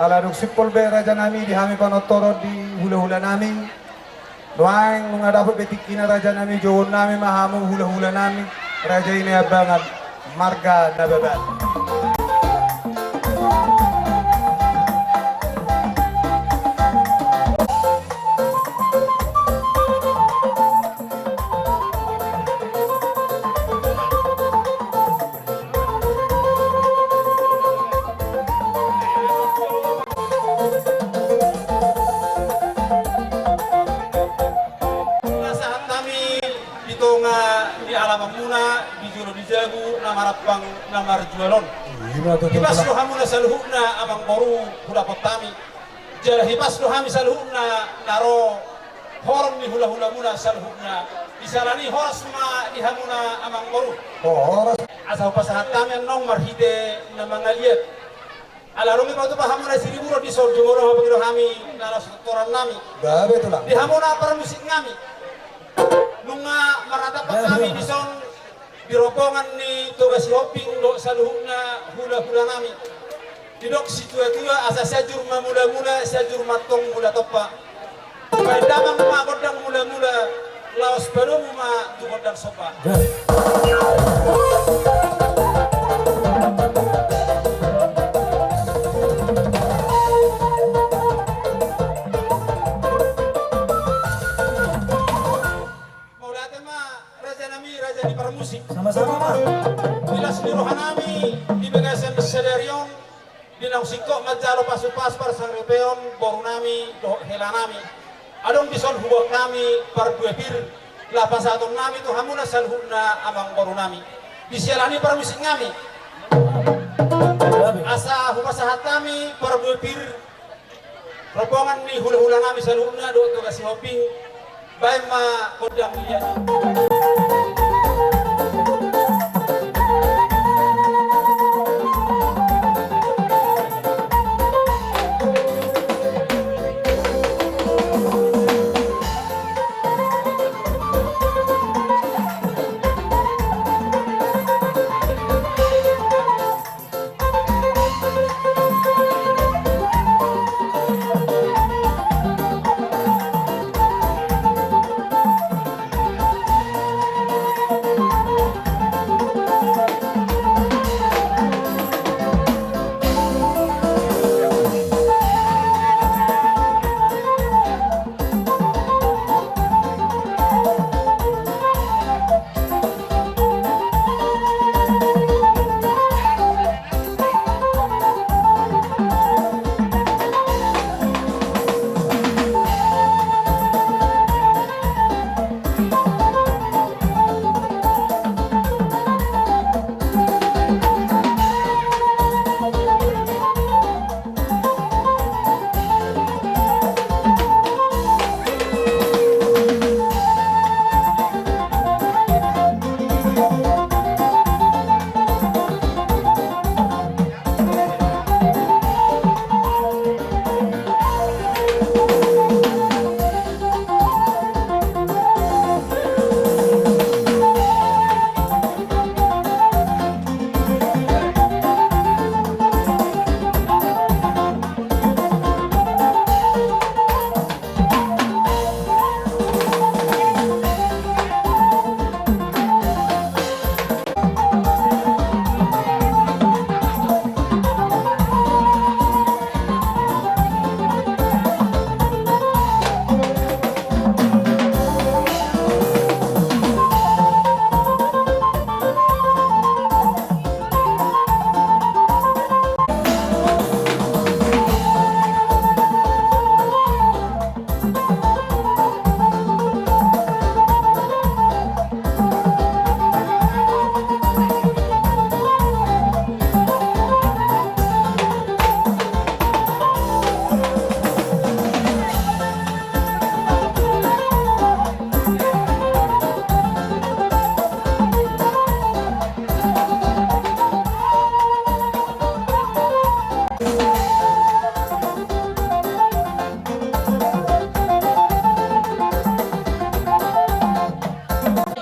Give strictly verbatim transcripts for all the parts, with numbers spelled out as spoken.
Ala dung simpol be rajanami di hami panortoron di hulahulanami. Nuaeng nunga dapot be tingkina rajanami, jouonnami ma hamu hulahulanami, raja i Niambangan marga Nababan. Pasahat hami di tonga ni alamanmuna, di jolo di jabu na marampang na marjual on. Hipas do hamuna saluhutna amang boru hudapot hami. Jala hipas do hami saluhutna na ro horong ni hulahulamuna saluhutna. Di siala ni i horas ma di hamuna amang boru. Horas. Asa hupasahat hami annon marhite na mangaliat. Ala dung i patupa hamuna siriburon dison, jumolo hapangido hami na laos torannami. Gabe tulang. Di hamuna parmusiknami. Nunga maratapak hami dison di rombongan ni Toga Sihombing dohot saluhutna hulahulanami. Didok situatua asa Sianjur ma mulamula, Sianjur ma antong mula tompa. Baen damang ma gondang mulamula, laos panomu ma tu gondang somba. Mauliate ma rajanami, raja ni parmusik. Sama-sama ma. Di las ni rohanami di bagasan sadari on, di naung singkop manjalo pasupasu parsaripeon borunami dohot helanami. Adong dison huboan hami pardua pir, laho pasahatonnami tu hamuna saluhutna amang borunami. Di siala ni i parmusiknami, asa hupasahat hami pardua pir rombongan ni hulahulanami saluhutna dohot Toga Sihombing. Baen ma gondang liat i.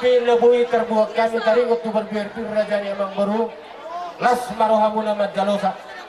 Di na boi tarbuat hami taringot tu parbue-, pir raja ni amang boru. Las ma rohamuna manjalosa.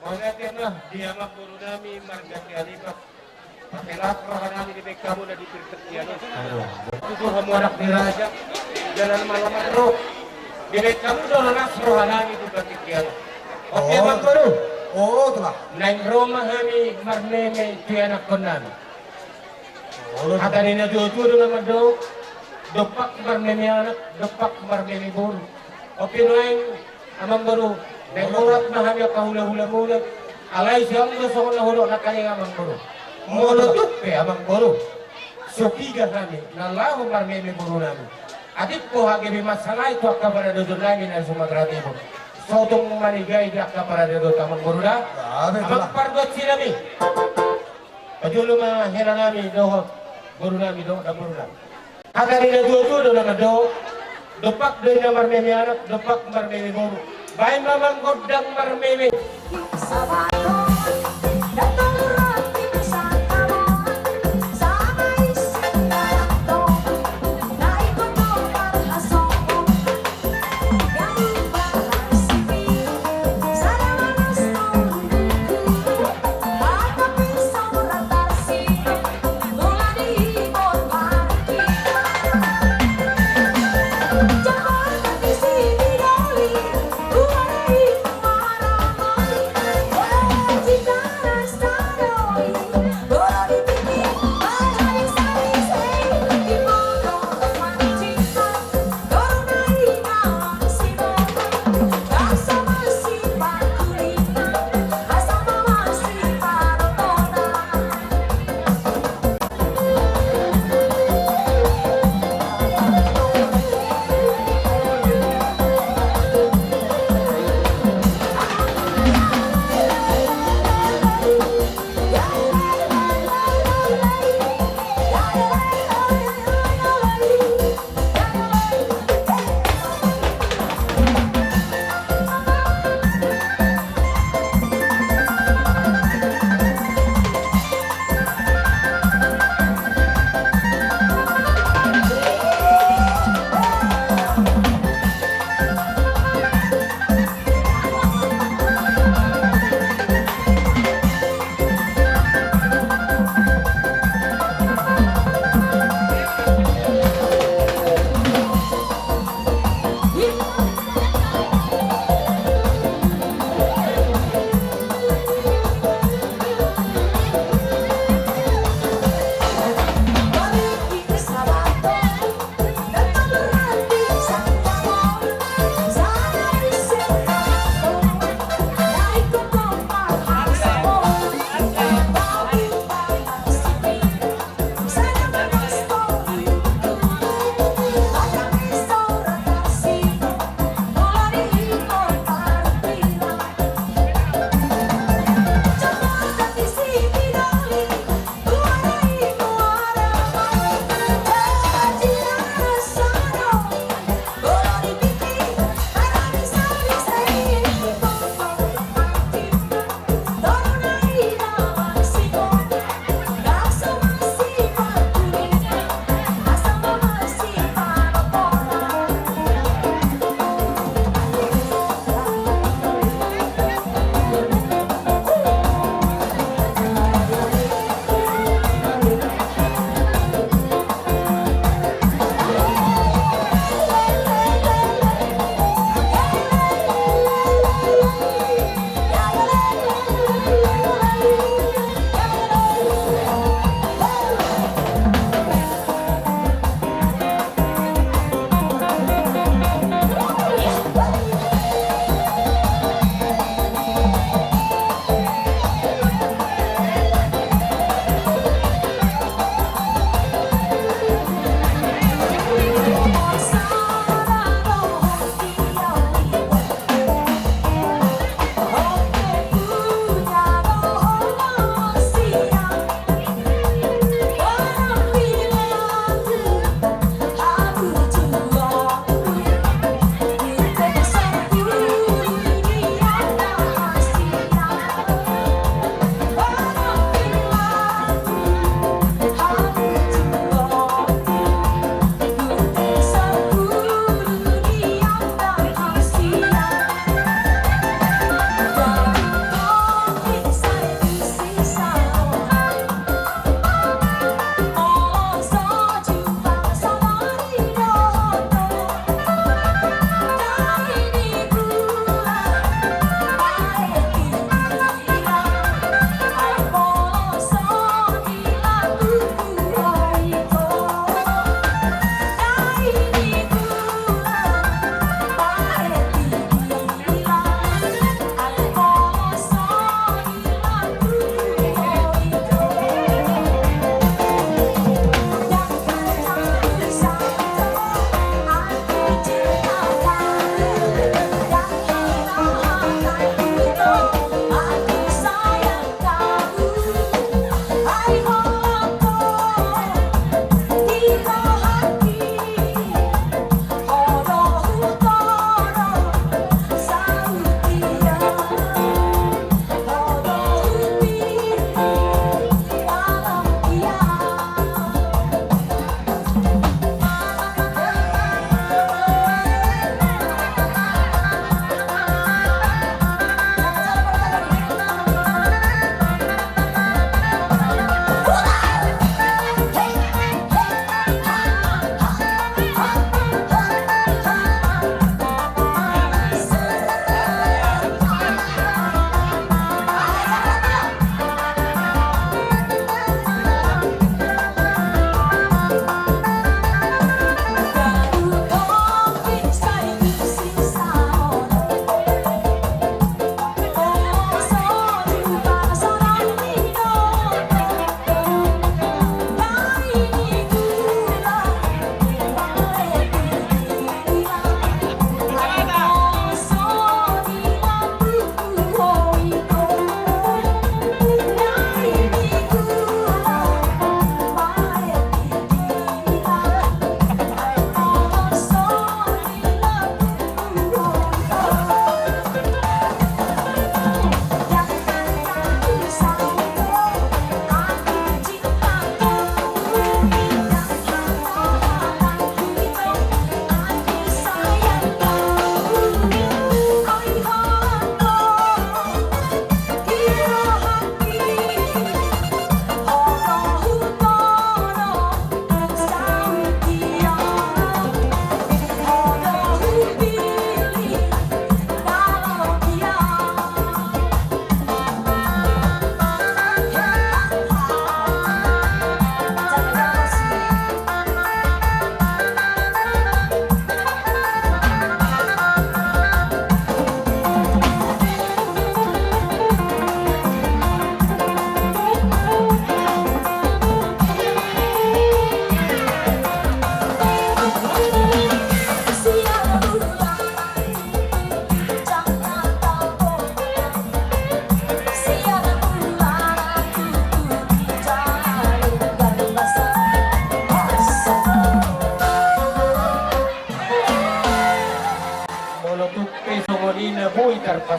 Mauliate ma di amangboru nami marga Sianipar. Pakelas roha nami dibaen hamu na di partingkian on. Aduh. Tutu hamu anak ni raja, jala na malaman ro. Dibaen hamu do las roha nami di partingkian on. Oke, oh. Amangboru. Oh, telah. Naeng ro ma hami marmeme tu ianakhon nami. Hata ni natuatua do na mandok, dompak marmeme anak, dompak marmeme boru. Oke, nuaeng amangboru, naeng horas ma hami angka hulahulamuna, alai sai anggo songon na hudok nangkaning, amangboru, molo tung pe, amangboru, so piga hami na laho marmeme boru nami, atik pe hami gabe mansalahi tu angka paradaton nami na Sumatera Timur. So tung manigai di angka paradaton, amangboru da. Amang pargonsi nami. Pajolo ma hela nami dohot boru nami dohot namboru nami. Hata ni natuatua do na mandok, dompak do na marmeme anak, dompak marmeme boru. Baen ma amang gondang marmeme.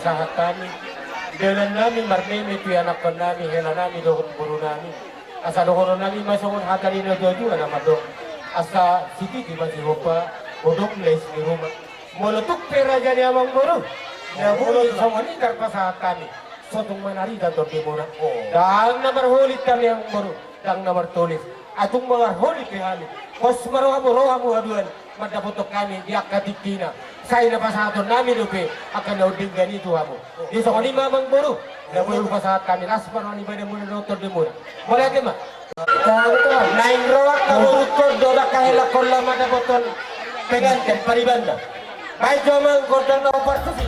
Sahat hami, dalan nami marneme tu ianakkon nami, hela nami dohot boru nami. Asa dohonon nami ma songon hata ni na tuatua na mandok: Asa sititi ma sihompa, godang lais ni ruma. Molo tung pe raja ni amangboru na boi songon i tarpasahat hami, so tung manarita tondimuna. Ndang na marholit hami amangboru, ndang na martolis. Atung ma marholit pe hami, pos ma rohamu, rohamu haduan mandapothon hami di angka tingkina. Sai na pasahaton nami dope angka na undenggan i tu hamu. Di songon i ma amangboru, na boi hupasahat hami, las ma roha ni badanmuna dohot tondimuna. Mauliate ma. Naeng ro angka borungkon dohot angka helakkon laho mandapothon penganten paribanda. Baen jo amang gondang na hombar tusi.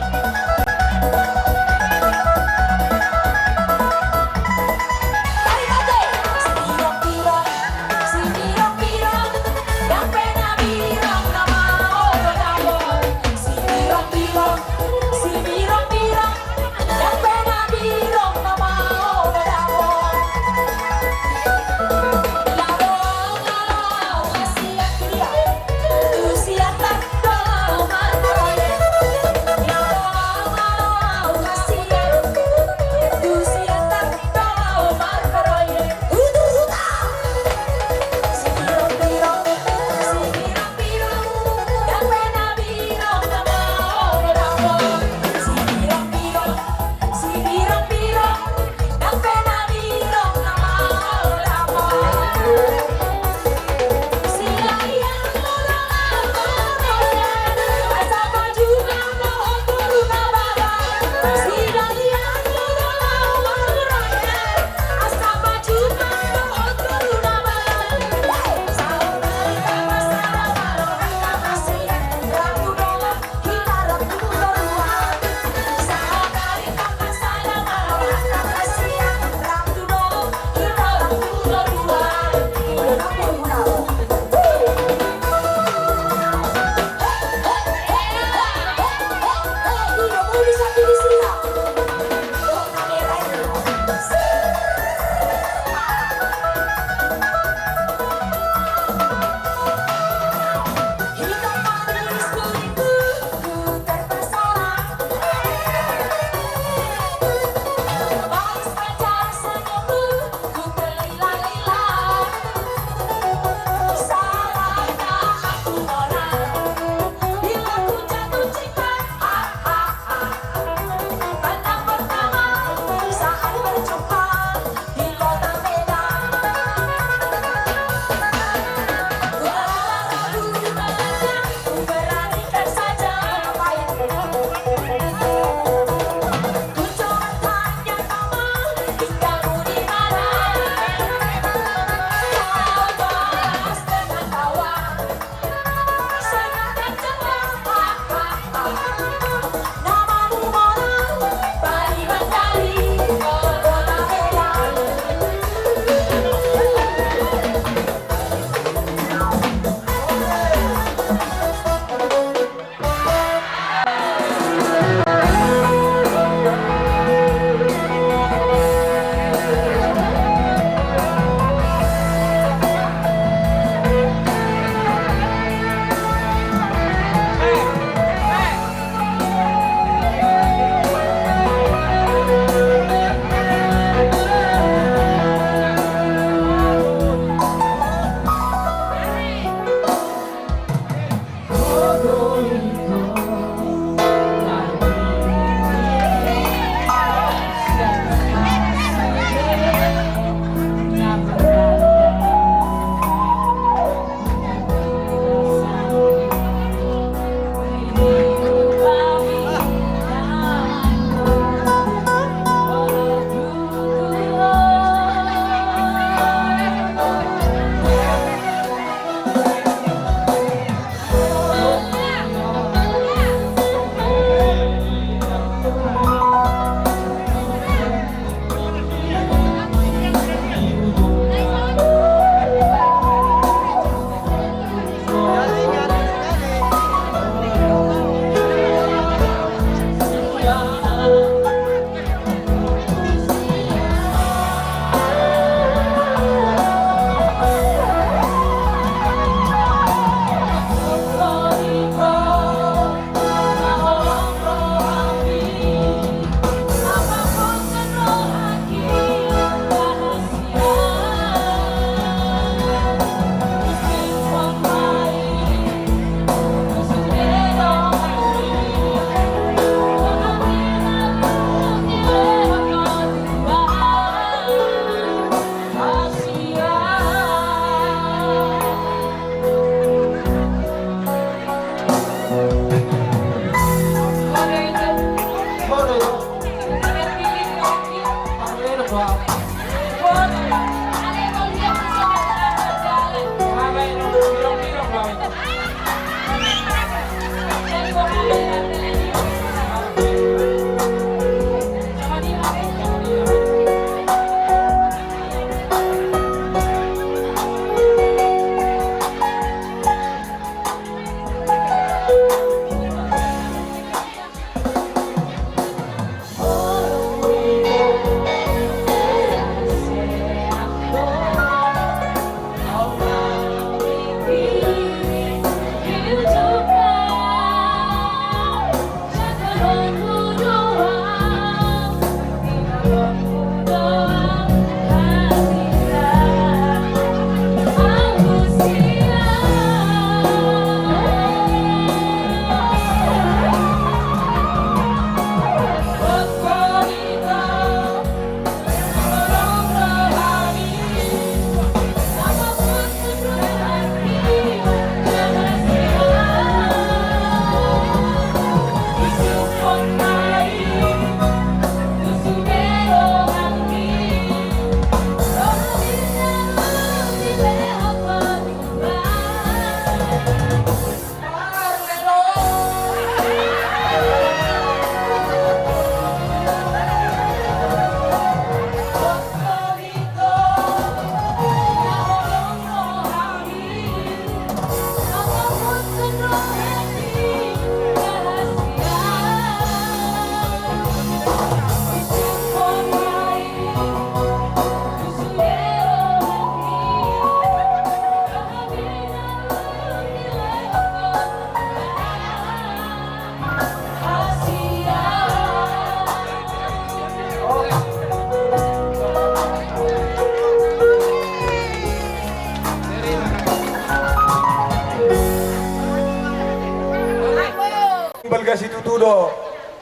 Balga situtu do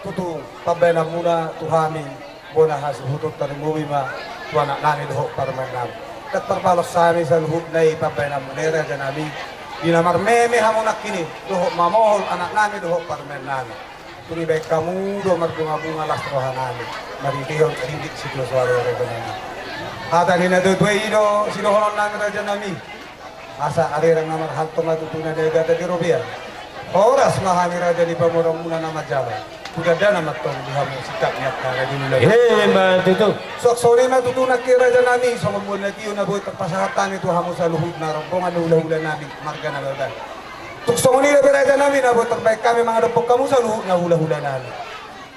tutu pambahenanmuna tu hami. Bona hasuhuton tarlumobi ma tu anaknami dohot parumaennami. Ndang tarbalos hami saluhutna i pambahenanmuna i, rajanami, di na marmeme hamu nangkin i dohot mamohol anaknami dohot parumaennami. Tung dibahen hamu do marbungabunga las rohanami marhitehon ringgit sitio soara i, rajanami. Hata ni natuatua i do sidohononnami, rajanami. Asa arerang na marhalto ma tutu na dagatan di robean. Horas ma hami raja ni pamoruonmuna na manjalo. Hudandana ma antong di hamu singkat ni angka na di ulaon. Ima tutu. Suang songon i ma tutu nangkin, rajanami, songon mual na tio na boi tarpasahat hami tu hamu saluhutna rombongan ni hulahulanami marga Nababan. Tung songon i dope, rajanami, na boi tarbahen hami mangadophon hamu saluhutna hulahulanami.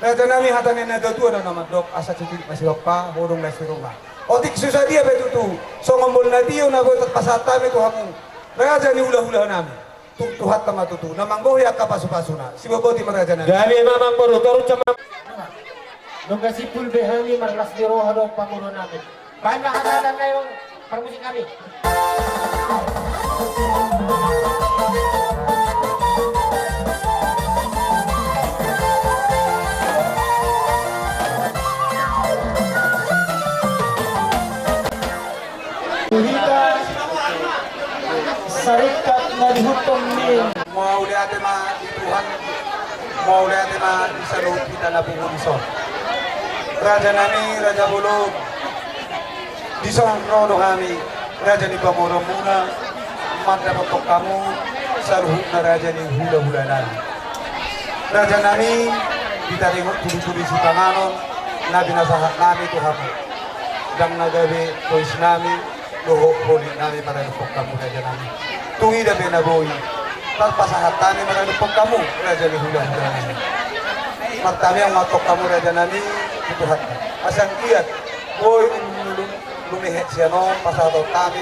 Rajanami, hata ni natuatua do na mandok, asa sititik ma sihompa, podom laos siruma. Otik so sadia pe tutu songon mual na tio na boi tarpasahat hami tu hamu raja ni hulahulanami, tung Tuhanta ma tutu na manggohi angka pasupasuna. Sibotboti ma, rajanami. Gabe ma, amangboru, torus ma. Nunga simpul be hami marlas ni roha dohot pamoruonnami. Bahen ma hata na naeng parmusik hami. Tu hita saringkat na dihuthon ni. Mauliate ma di Tuhan, mauliate ma di saluhut hita na pungu dison. Rajanami, raja bolon, dison ro do hami, raja ni pamoruonmuna, mandapothon hamu saluhutna raja ni hulahulanami. Rajanami, di taringot tudutudu sipanganon na pinasahatnami tu hamu, ndang na gabe toisnami dohot holitnami maradophon hamu, rajanami. Tung i dope na boi tarpasahat hami maradophon hamu, raja ni hulahulanami. Martamiang ma antong hamu, rajanami, tu Tuhanta. Asa anggiat boi um- lumehe sian on pasahaton hami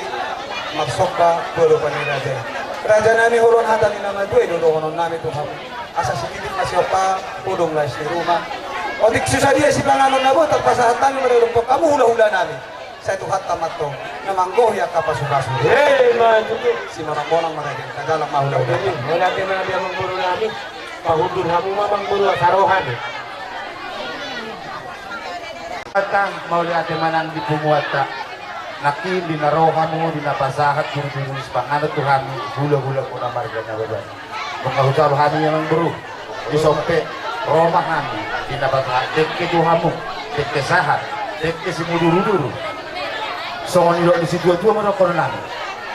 marsomba tu adopan ni raja i. Rajanami, holan hata ni na matua i do dohononnami tu hamu. Asa sititik ma sihompa, podom laos siruma. Otik so sadia sipanganon na boi tarpasahat hami maradophon hamu hulahulanami, sai Tuhanta ma antong na manggohi angka pasupasu. Ima tutu. Simonangmonang ma, raja i, tajalang ma hulahulanami. Mauliate ma di amangborunami. Pahundur hamu ma, amangboru, asa ro hami. Hata mauliate ma nang di punguanta. Nangkin di na ro hamu, di na pasahat tudutudu ni sipanganon tu hami hulahulamuna marga Nababan. Nunga hujalo hami, amangboru. Dison pe ro ma hami di na pasahat dengke tu hamu, dengke sahat, dengke simuduruduru. Songon nidok ni situatua ma dohonon nami.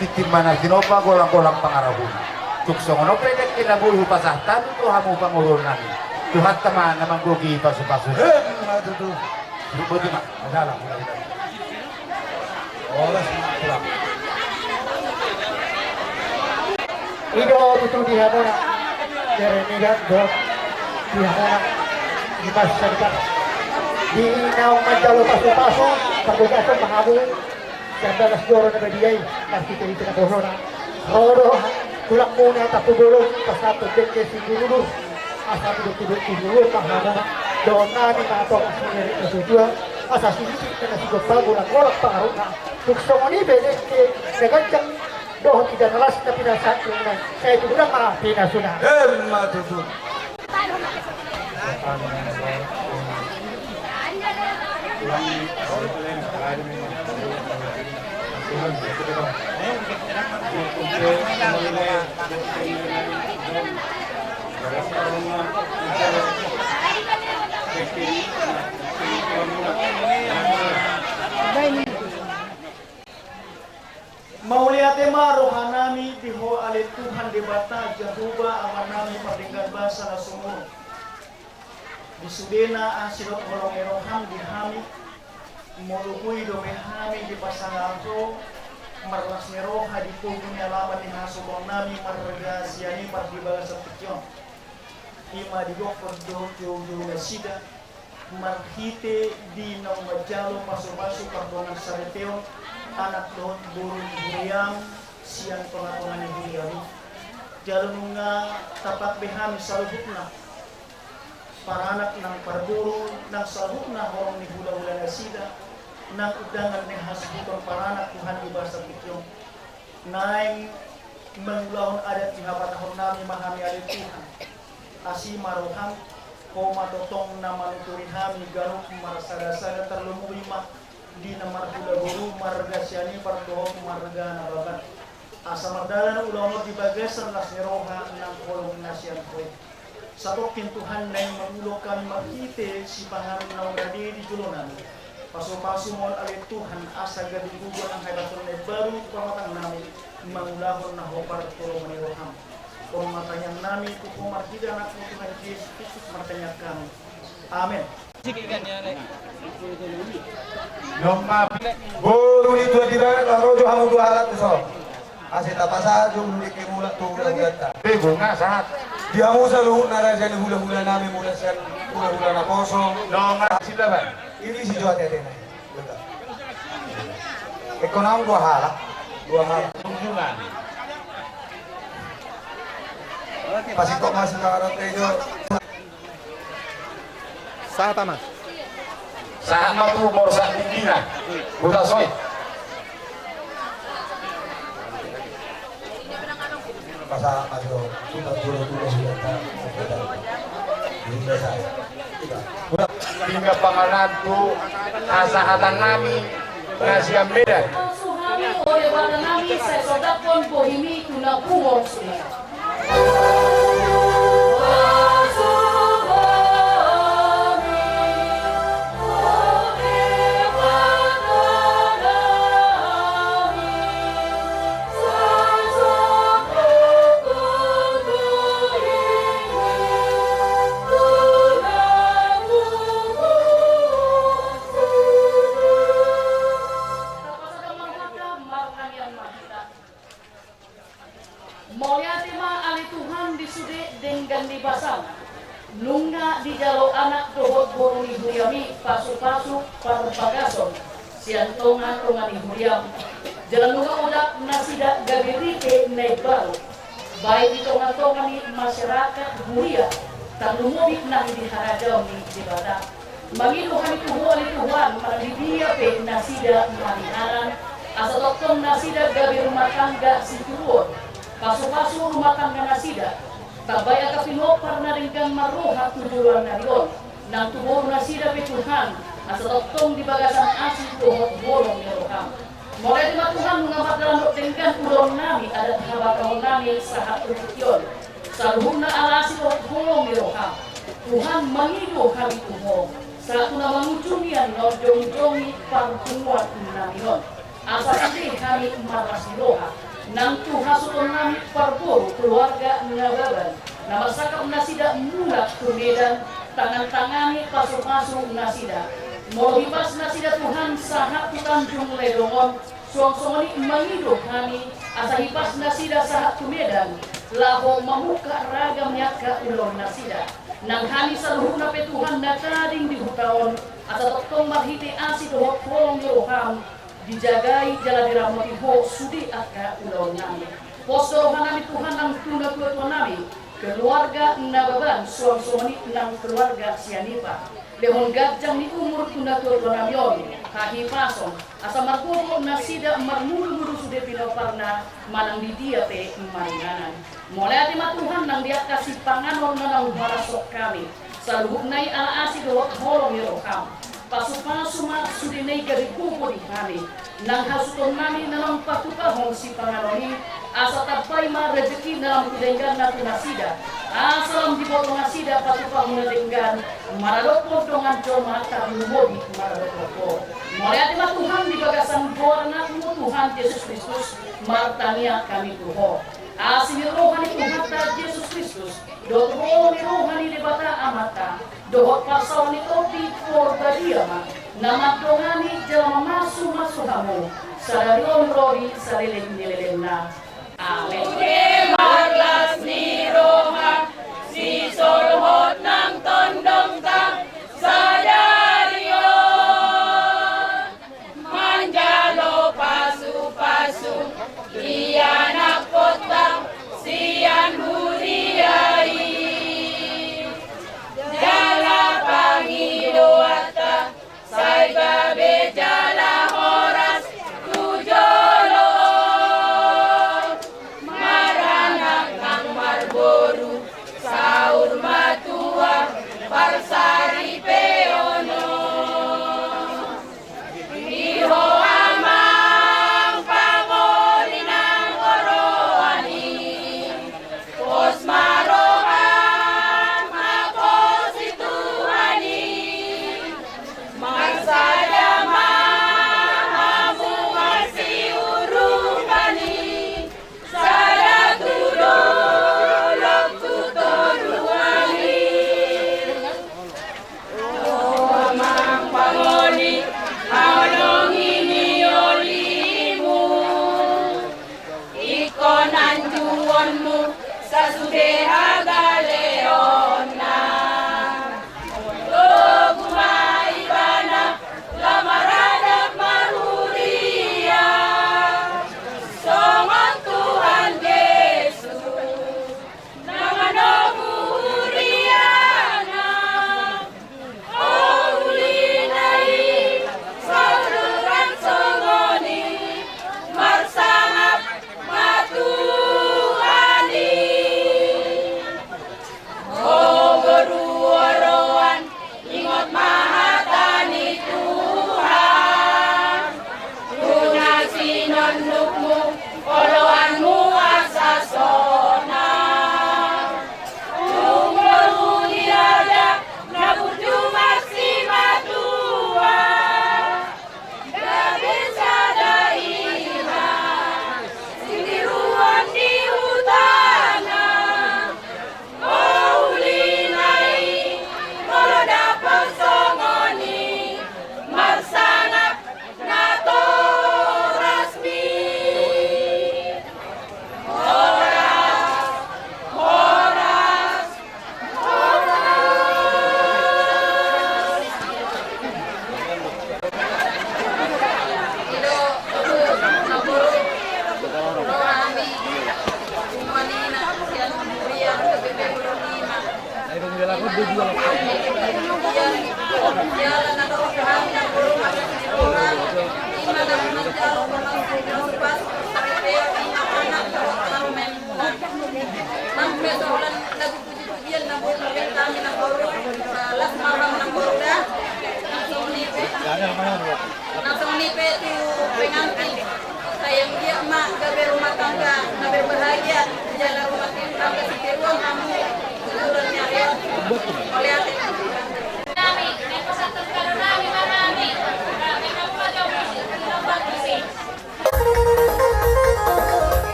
Tintin ma na tinompa, golanggolang pangarahutna. Tung songon on pe dengke na boi hupasahat hami tu hamu pamoruon nami. Tuhanta ma na manggohi pasupasu. Emma tutu. Boti ma. Adalah. Olas ma pulang. I do tutu di hamuna. Jeremigan do di hamuna. Di masa depan. Di naung manjalo pasupasu, pasupasu ma hamu. Sian bagas joro na badia i, marhitehite na bohona. Ro do tulangmuna Tampubolon, pasahathon dengke Singurulur. Asa tudoktudok Singurulur ma hamu. Dohonon nami ma tong sian na tuatua. Asa sisip na sigompa, golanggolang pangarahutna. Tung songon i pe dengke na ganjang dohot ida na las na pinasahat muna. Sai tu godang ma pinasuna. Emma tutu. Mauliate ma rohanami di Ho ale Tuhan Debata Jahowa, Amanami pardenggan basa na sumurung. Di sudena asi dohot holong ni roham di hami, molo boi dope hami dipasangap Ho marlas ni roha di pogu ni alaman ni hasuhutonnami marga sian i parbagasan tingki on. I ma didokkon dohot joujoujou nasida, marhite di naung manjalo pasupasu pardongansaripeon anak dohot boru ni huriam sian tongatonga ni huriam i. Jala nunga tapat be hami saluhutna, paranak nang parboru nang saluhutna holong ni hulahula nasida, nang undangan ni hasuhuton paranak Tuhan di bagasan tingki on. Naeng mangulahon adat ni habatahonnami ma hami ale Tuhan. Asi ma roham, Ho ma tongtong na manuturi hami ganup marsadasada, tarlumobi ma di na marhula boru marga Sianipar dohot marga Nababan. Asa mardalan ulaon on di bagasan las ni roha nang holong na sian Ho i. Satongkin Tuhan naeng mangulahon hami marhite sipanganon naung rade di jolonami. Pasupasu ma on ale Tuhan asa gabe gogo nang hahebaton na imbaru tu pamatangnami mangulahon na hombar tu lomo ni roham. On ma tangiangnami tu Ho marhite Anakmu Tuhan Jesus Kristus martangiang hami. Amen. Boru ni Tuan di Barat, ro jo hamu dua halak tu son. Asa tapasahat jo mulak tu hulahulanta. Bego nga sahat. Di hamu saluhutna raja ni hulahulanami mulak sian hulahula naposo. Nonga silaban. Ini si Joa Tete na. Eko naung dua halak. Dua halak. Kunjungan. Pasti kok masih kawaran tejo. Sahat ma. Sahat ma tu borsak tingkina. Buta soi. Pasahat ma jo. Buta jolo tulo sudah. Ini biasa. Tinggal panganan tu hasahatannami na sian Medan. Suhami ode badanami sai sondakkon bohimi tu na pungo suda. Mauliate ma ale Tuhan di sude denggan ni basam. Nunga dijalo anak dohot boru ni huriami pasupasu parbagason sian tongatonga ni huriam. Jala nunga odap nasida gabe rike na imbaru. Baen di tongatonga ni masyarakat huria tarlumobi nang di harajaon ni Debata. Mangido hami tu Ho ale Tuhan, mardidia pe nasida maringanan, asa tongtong nasida gabe rumah tangga situruon. Pasupasu rumah tangga nasida. Tambai angka pinompar na denggan marroha tu joloan nari on. Nang tu boru nasida pe Tuhan, asa tongtong di bagasan asi dohot holong ni roham. Mauliate ma Tuhan nunga mardalan dohot denggan ulaonnami adat habatahonnami sahat tu tingki on. Saluhutna ala asi dohot holong ni roham. Tuhan, mangido hami tu Ho sahat tu na mangujungi annon jongjongi parpunguannami on. Asa sude hami marlas ni roha nang tu hasuhuton nami parboru keluarga Nababan, na marsangkap nasida mulak tu Medan, tangan-tangani pasupasu nasida. Molo hipas nasida Tuhan sahat tu Tanjung Ledong on, suang songon i mangido hami asa hipas nasida sahat tu Medan, laho mamungka ragam ni angka ulaon nasida. Nang hami saluhutna pe Tuhan na tading di huta on, asa tongtong marhite asi dohot holong ni roham, dijagai jala diramoti Ho sude angka ulaon nami. Pos do roha nami Tuhan nang tu natua-tua nami, keluarga Nababan, suang songon i nang keluarga Sianipar. Lehon ganjang ni umur tu natua-tua nami on, hahipason, asa margogo nasida marmudu-mudu sude pinoparna manang di dia pe maringanan. Mauliate ma Tuhan nang di angka sipanganon na naung huarashon hami, saluhutna i ala asi dohot holong ni roham. Pasupasu ma sude na i gabe gogo di hami. Nang hasuhuton nami na naung patupahon sipanganon i, asa tambai ma rejeki na lam tu dengganna tu nasida, asa lam diboto nasida patupahon na denggan maradophon dongan jolma tarlumobi maradophon Ho. Mauliate ma Tuhan di bagasan goar Anakmu Tuhan Jesus Kristus, martangiang hami tu Ho. Asi ni roha ni Tuhanta Jesus Kristus, dohot holong ni roha ni Debata Amanta, dohot parsaoran ni Tondi Porbadia ma na mandongani jala mamasu-masu hamu sadari on ro di saleleng ni lelengna. Amen. Sude marlas ni roha, sisolhot nang tondongta sadari on, manjalo pasupasu ianakhonta sian huria i. Jala pangidoanta sai gabe jala horas tu jolo on, maranak nang marboru, saur matua, parsaripeon on. Di ho amang pangoli nang ho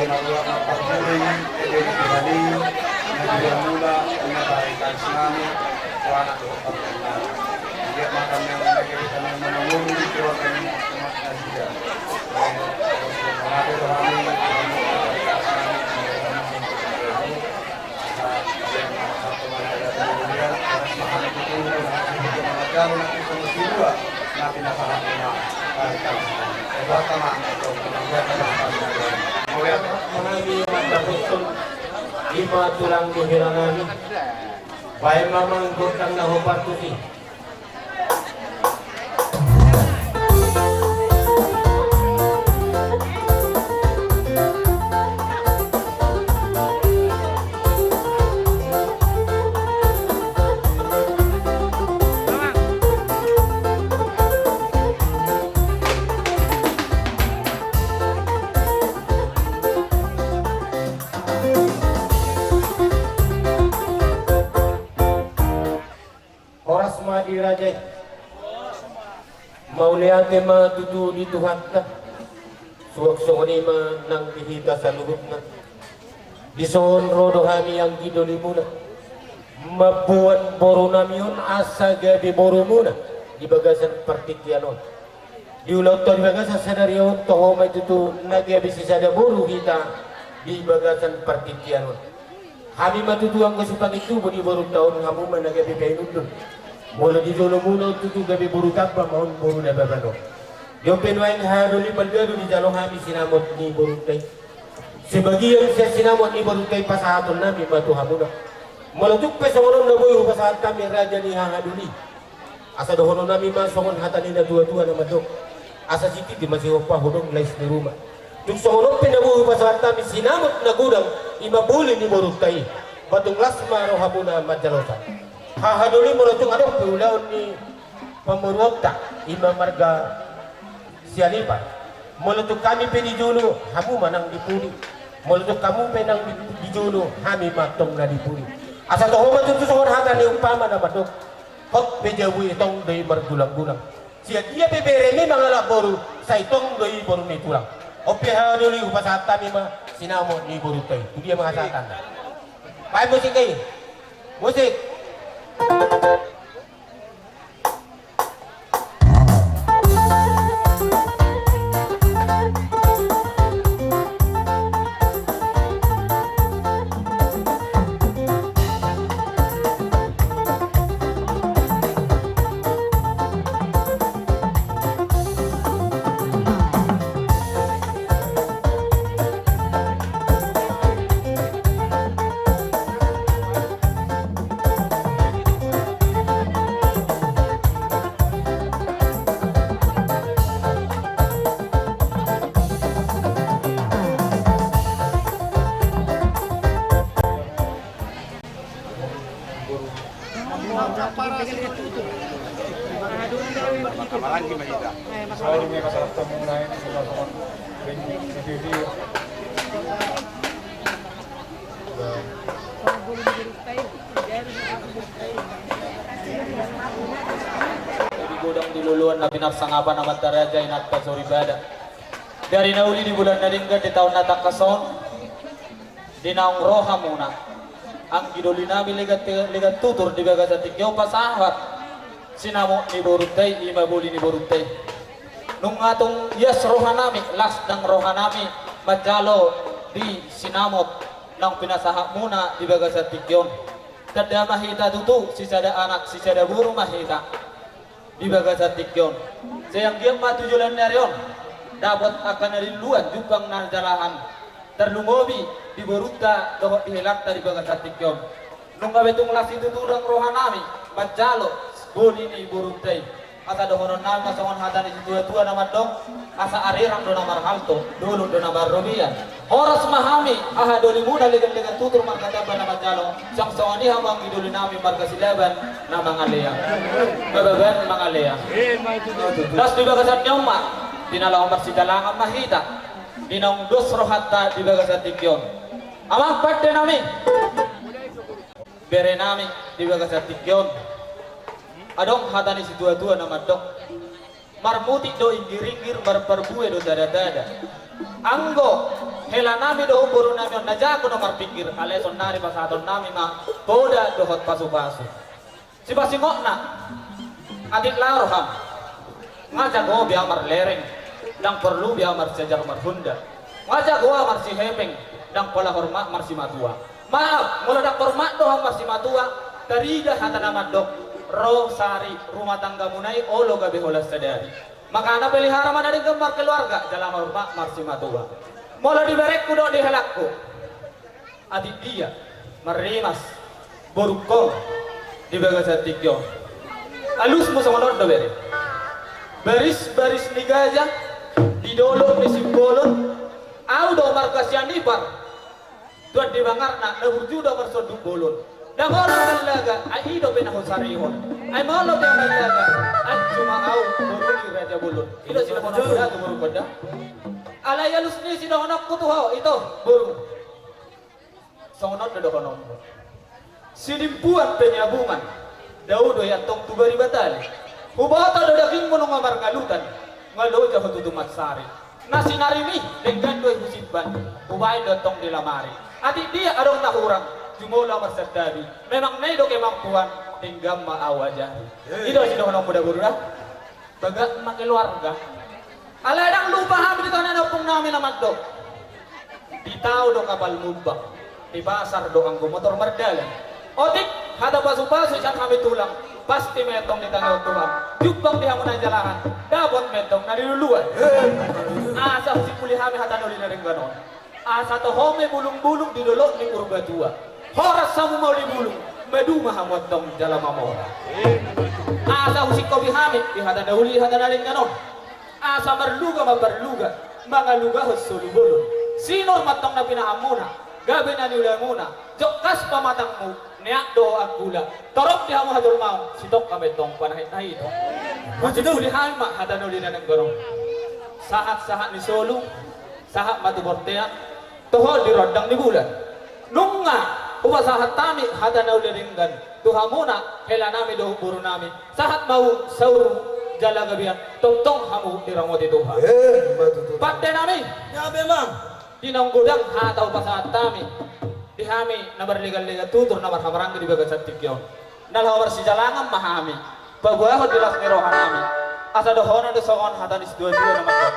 Marula marparbue, ebe ni Tuhan i, na di mula, na parikan sinami, tu anak dohot partenna. Ia matan yang lagi kita menunggu di keluarga ini, umat nasida. Mengaku Tuhan i, Mauliate ma hami mandapothon i ma tulang ni hela nami. Baen ma amang gondang na hombar tusi. Horas ma di raja i. Mauliate ma tutu di Tuhanta. Suang songon i ma nang di hita saluhutna. Dison ro do hami anggi dolimuna mamboan boru nami on asa gabe borumuna di bagasan partingkian on. Di ulaonta di bagasan sadari on toho ma i tutu na gabe sisada boru hita di bagasan partingkian on. Hami ma tutu anggo sipangintubu ni borunta on, hamu ma na gabe painundun. Molo di jolomuna on tutu gabe boru tamba ma on, boru na babanon. Di on pe nuaeng hahadoli, balga do dijalo hami sinamot ni borunta i. Sebagian sian sinamot ni borunta i pasahaton nami ma tu hamuna. Molo tung pe songon on na boi hupasahat hami raja ni hahadoli. Asa dohonon nami ma songon hata ni na tua-tua na mandok: Asa sititi ma sihompa, hodong lais ni ruma. Tung songon on pe na boi hupasahat hami sinamot na godang, i ma boli ni borunta i. Ba tung las ma rohamuna manjalosa. Hahadoli, molo tung adong pe ulaon ni pamoruonta, i ma marga Sialipa. Molo tung hami pe di jolo, hamu ma nang di pudi. Molo tung hamu pe nang di, di jolo, hami ma tong na di pudi. Asa toho ma tutu songon hata ni umpama na mandok: Hot pe jabu i, tong do i margulang-gulang. Sian dia pe beremi mangalap boru, sai tong do i boru ni tulang. On pe hahadoli, hupasahat hami ma sinamot ni borunta i. Tu dia ma hasahatan? Baen musik i. Musik. Di godang di loloan na pinarsangapan amanta raja, inanta soripada. Dari na uli di bulan na denggan di taon na tangkas on, di naung ro hamuna, anggi doli nami, legan te-, legan tutur di bagasan tingki on pasahat sinamot ni borunta i, i ma boli ni borunta i. Nunga tung ias roha nami, las nang roha nami manjalo di sinamot naung pinasahatmuna di bagasan tingki on. Tanda ma hita tutu, sisada anak sisada boru ma hita di bagasan tingki on. Sai anggiat ma tu joloan ni ari on dapot angka na linluan, jumpang na jalahan, tarlumobi di borunta dohot di helanta di bagasan tingki on. Nunga be tung las i tutu nang roha nami manjalo boli ni borunta i. Asa dohonon nami ma songon hata ni situa-tua na mandok: Asa arirang do na marhalto, dolok do na marrobean. Horas ma hami hahadolimuna legan-legan tutur marga Tamba na manjalo, suang songon i hamu anggi doli nami marga Silaban na mangalean. Bababan mangalean. Las di bagasan ni on ma, di na laho marsitalangan ma hita, di naung dos rohanta di bagasan tingki on. Amang pande nami, bere nami di bagasan tingki on, adong hata ni situa-tua na mandok: Marmutik do inggir-inggir, marparbue do tada-tada. Anggo Hela nami dohot boru nami on na jago do marpingkir, alai saonnari pasahaton nami ma poda dohot pasu-pasu. Sipasingotna, atik laho roham. Nga jago be ahu marlereng, ndang porlu be ahu marsiajar marhunda. Nga jago ahu marsihepeng, ndang pola hormat marsimatua. Maaf, molo ndang hormat do ahu marsimatua, tarida hata na mandok, ro sari rumah tanggamuna i olo gabe holan sadari. Makana pelihara ma na denggan markeluarga, jala hormat marsimatua. Molo di berengku dohot di helangku, atik dia marrimas borungkon di bagasan tingki on. Alusmu songon on do bere. Baris-baris ni gaja di dolok ni Simbolon, ahu do marga Sianipar. Tuan di bangarna na burju do marsonduk bolon. Ndang olo mallaga, ai i dope na husarihon. Ai molo pe mallaga, ai cuma ahu boru ni Raja Bolon. I do sidohononku da tu borungkon da. Alai alus ni sidohononku tu ho, ito, boru. Songon on do dohononmu. Sidimpuan penyabungan, dao do i antong tu bari batali. Huboto do dagingmu nunga marngalutan, nga loja ho tutu mansari. Na sinarimi denggan do i husimpan, hubaen do antong di lamari. Atik dia adong na hurang, jumolo ahu marsantabi. Memang na i do kemampuan, denggan ma ahu ajari. I do sidohononmu da boru da. Bagak ma keluarga. Alai ndang lupa hami di tona ni ompung nami na mandok. Di tao do kapal mumbang, di pasar do anggo motor mardalan. Otik, hata pasu-pasu sian hami tulang, pasti ma i antong ditangihon Tuhan. Jumpang di hamu na jalangan, dapot ma i antong na niluluan. Asa husimpuli hami hata na uli na denggan on. Asa toho ma i bulung-bulung di dolok ni Purbatua. Horas hamu mauli bulung, maduma hamu antong jala mamora. Asa husingkopi hami di hata na uli hata na denggan on. Asa marluga ma parluga, mangalugahon solu bolon. Sinur ma antong na pinahanmuna, gabe na niulamuna, jokkas pamatangmu, neak do anggula. Torop di hamu hajolmaon, sitongka ma i antong panahit-nahiton. Husimpuli hami ma hata na uli na denggan on. Sahat-sahat ni solu, sahat ma tu bontean, toho di rondang ni bulan. Nunga hupasahat hami hata na uli na denggan tu hamuna, hela nami dohot boru nami. Sahat ma saur jala gabean, tongtong hamu diramoti Tuhan. Pande nami. Gabe ma. Di naung godang hata hupasahat hami, di hami na marlega-lega tutur na marhahamaranggi di bagasan tingki on. Na laho marsijalangan ma hami, paboahon di las ni roha nami. Asa dohonon do songon hata ni situa-tua na mandok.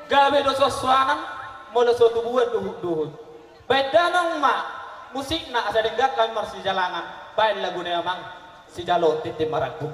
Gabe do suan-suanan, molo so tubuan duhut-duhut. Baen damang ma musikna asa denggan hami marsijalangan, baen laguna i amang, sijalo tintin marangkup.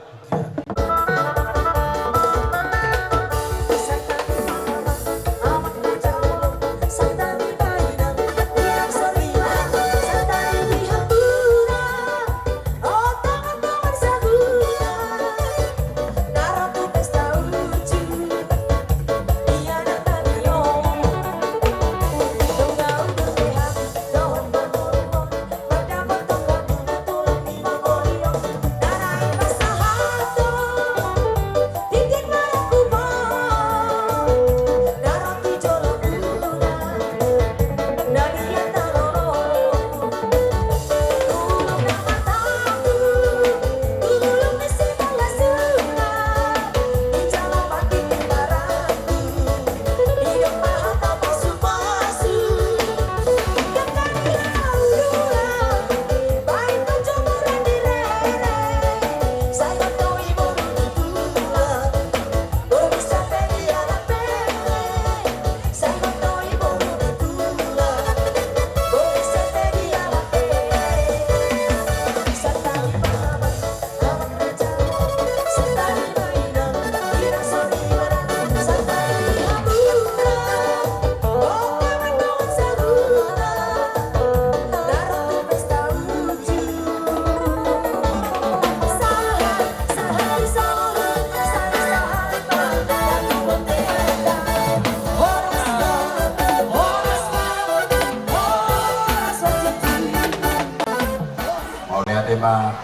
Mauliate ma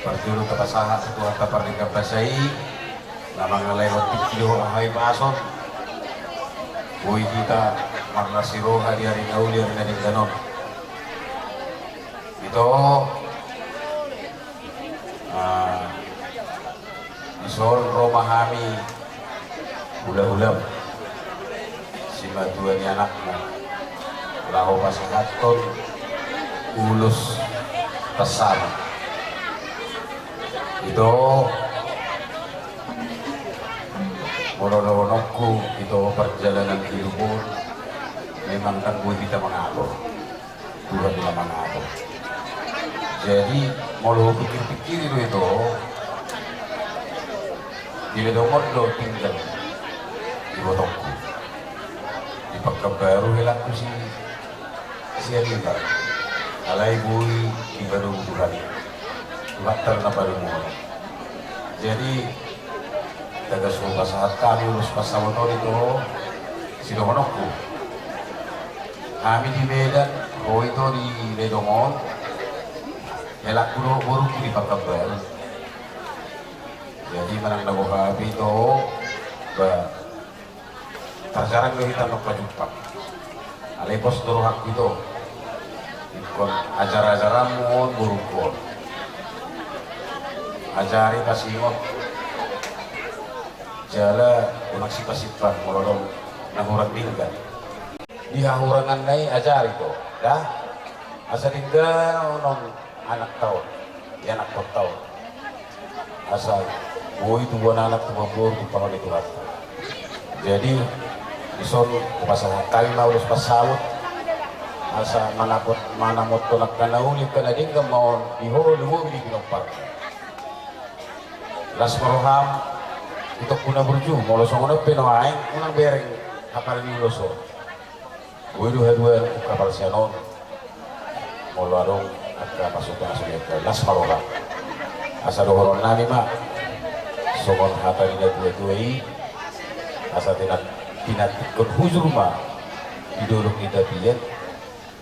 parjolo tapasahat tu Tuhanta pardenggan basa i, na mangalehon tingki dohot hahipason. Boi hita marlas ni roha di ari na uli ari na denggan on. Ito, ah, dison ro ma hami hula-hulam, simatua ni anakmu, Laho pasahathon ulos pansamot. Ito, molo dohononku, ito, perjalanan hidup on memang ndang boi hita mangatur. Tuhan na mangatur. Jadi molo hupikir-pikiri do ito, di Ledong on do tinggal ibotongku. Di Pekanbaru helangku si sian iba, alai boi dipadomu Tuhan i, Tuhanta na padomuhon. Jadi tagas hupasahat hami ulos pansamot on ito, sidohononku. Hami di Medan, ho ito di Ledong on, helangku dohot borungku di Pekanbaru. Jadi manang na boha pe ito, ba, tarjarang do hita nunga pajumpang. Alai pos do rohangku ito, ingkon ajar-ajaranmu on borungku on. Ajari, pasingot, jala unang simpang-simpang molo adong na hurang denggan. Di hahuranganna i ajari do, da, asa denggan on anakta on, ianakkonta on. Asa boi tubuan anak, tubuan boru, tumpahon ni Tuhanta. Jadi dison hupasahat hami ma ulos pansamot, asa manamot, manamothon angka na uli, angka na denggan ma on di ho, lumobi di pinompar. Las ma roham, itongku na burju, molo songon on pe nuaeng, unang bereng hapal ni ulos on. Boi do haduan angka parsian on. Molo adong angka pasupasu, las ma roha. Asa dohononnami ma songon hata ni natuatua i, asa tinan-, tinantikkon hujur ma di dolok ni tapian.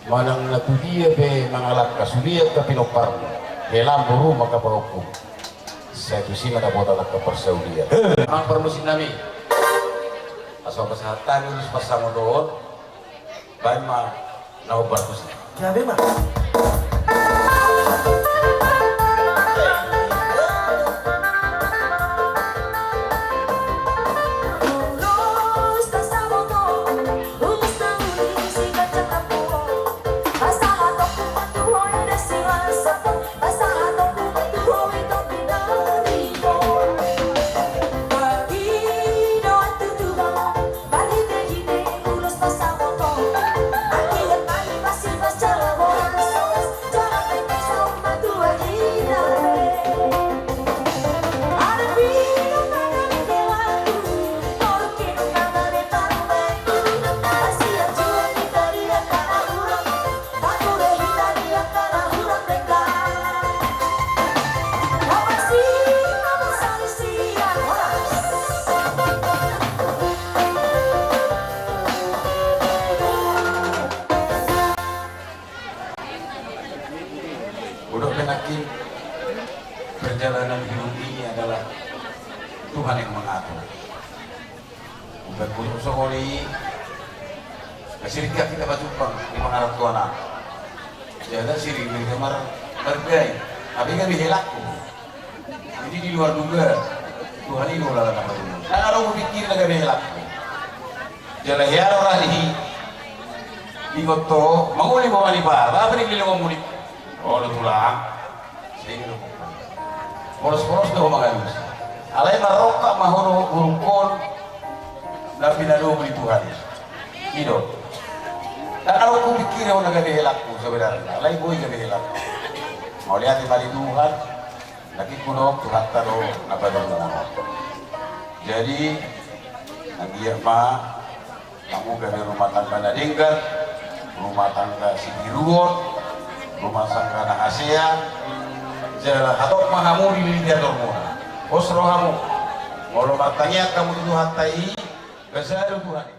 Manang na tudia pe mangalangka, sude angka pinomparmu, helam boru ma angka pahompu. Sai tusi ma dapotan angka parsaulian. Amang parmusiknami, asa hupasahat hami ulos pansamot on. Baen ma na hombar tusi. Gabe ma. Hudok pe nangkin, perjalanan hidup ini adalah Tuhan yang mengatur. Umbahen hudok songon i, na sering hita pajumpang di mangaranto anak. Jala sering do hita mar-, margai. Tapi gabe helangku. Jadi di luar dugaan, Tuhan i do lala na padomuhon. Ndang adong hupikiri na gabe helangku. Jala hea do ra di, di gonto, mangoli boha ni pahar, apa ni leleng muli. Olo tulang. Polos-polos do ho mangalusi. Alai marrongkap ma ho dohot borungkon na pinadomu ni Tuhan i. I do. Ndang adong hupikiri ho na gabe helangku sebenarna. Alai boi gabe helangku. Mauliate ma di Tuhan. Nangkin hudok Tuhanta do na padomuhon. Jadi anggiat ma hamu gabe rumah tangga na denggan, rumah tangga sibiruon, rumah tangga na hasea, jala hatop ma hamu dililiti atormuna. Pos rohamu. Molo martangiang hamu tu Tuhanta i, basa do Tuhan i.